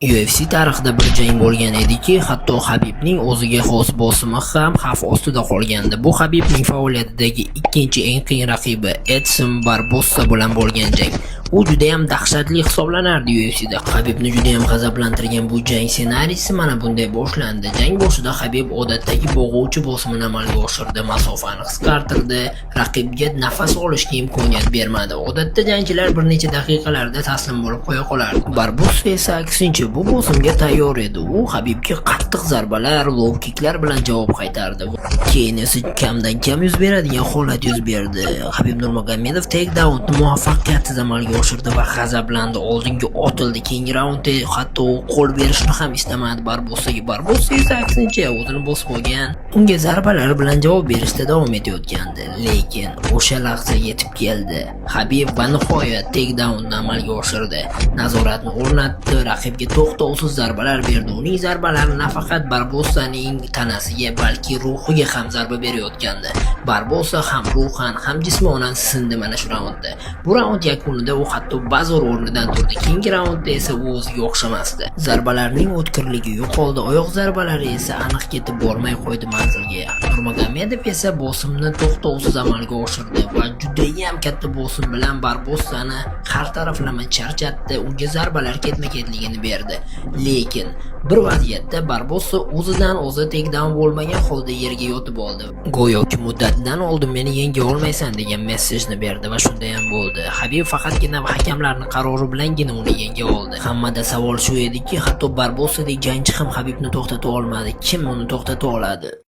UFC tarixida bir jang bo'lgan ediki, hatto Habibning o'ziga xos bosimi ham xavf ostida qolgandi. Bu Habibning faoliyatidagi ikkinchi eng qiyin raqibi Edson Barbosa bilan bo'lgan jang. U judayam dahshatli hisoblanardi UFCda. Habibni judayam g'azablantirgan bu jang ssenariysi mana bunday boshlandi. Jang boshida Habib odatdagi bo'g'uvchi bosimini amalga oshirdi, masofani qisqartirdi, raqibga nafas olishga imkoniyat bermadi. Odatda jangchilar bir necha daqiqalarda taslim bo'lib qo'ya qolardi. Barbosa esa aksincha bu bosimga tayyor edi. U Habibga qattiq zarbalar, low kicklar bilan javob qaytardi. Keyin esa kamdan kam yuz beradigan holat yuz berdi. Habib Nurmagomedov takedownni muvaffaqiyatsiz amalga oshirdi va g'azablandi, oldinga otildi. Keyingi raundda hatto u qo'l berishni ham istamadi Barbosaga. Barbosa esa aksincha o'zini bosib olgan, unga zarbalar bilan javob berishda davom etayotgandi. Lekin o'sha lahza yetib keldi. Habib va nihoyat takedownni amalga oshirdi. Nazoratni o'rnatdi, raqibga to'xtovsiz zarbalar berdi. Uning zarbalari nafaqat Barbosaning tanasiga, balki ruhiga ham zarba berayotgandi. Barbosa ham ruhan, ham jismonan sindi mana shu raundda. Bu raund yakunida u hatto bazo'r o'rnidan turdi. Keyingi raundda esa u o'ziga o'xshamasdi. Zarbalarning o'tkirligi yo'qoldi, oyoq zarbalari esa aniq ketib bormay qo'ydi manzilga. Nurmagomedov esa bosimni to'xtovsiz amalga oshirdi va judayam katta bosim bilan Barbosani har taraflama charchatdi, unga zarbalar ketma-ketligini berdi. Lekin bir vaziyatda Barbosa o'zidan o'zi takedown bo'lmagan holda yerga yotib oldi. Go'yoki muddatidan oldin meni yenga olmaysan degan messajni berdi va shunday ham bo'ldi. Habib faqatgina hakamlarning qarori bilangina uni yenga oldi. Hammada savol shu ediki, hatto Barbosadek jangchi ham Habibni to'xtata olmadi. Kim uni to'xtata oladi?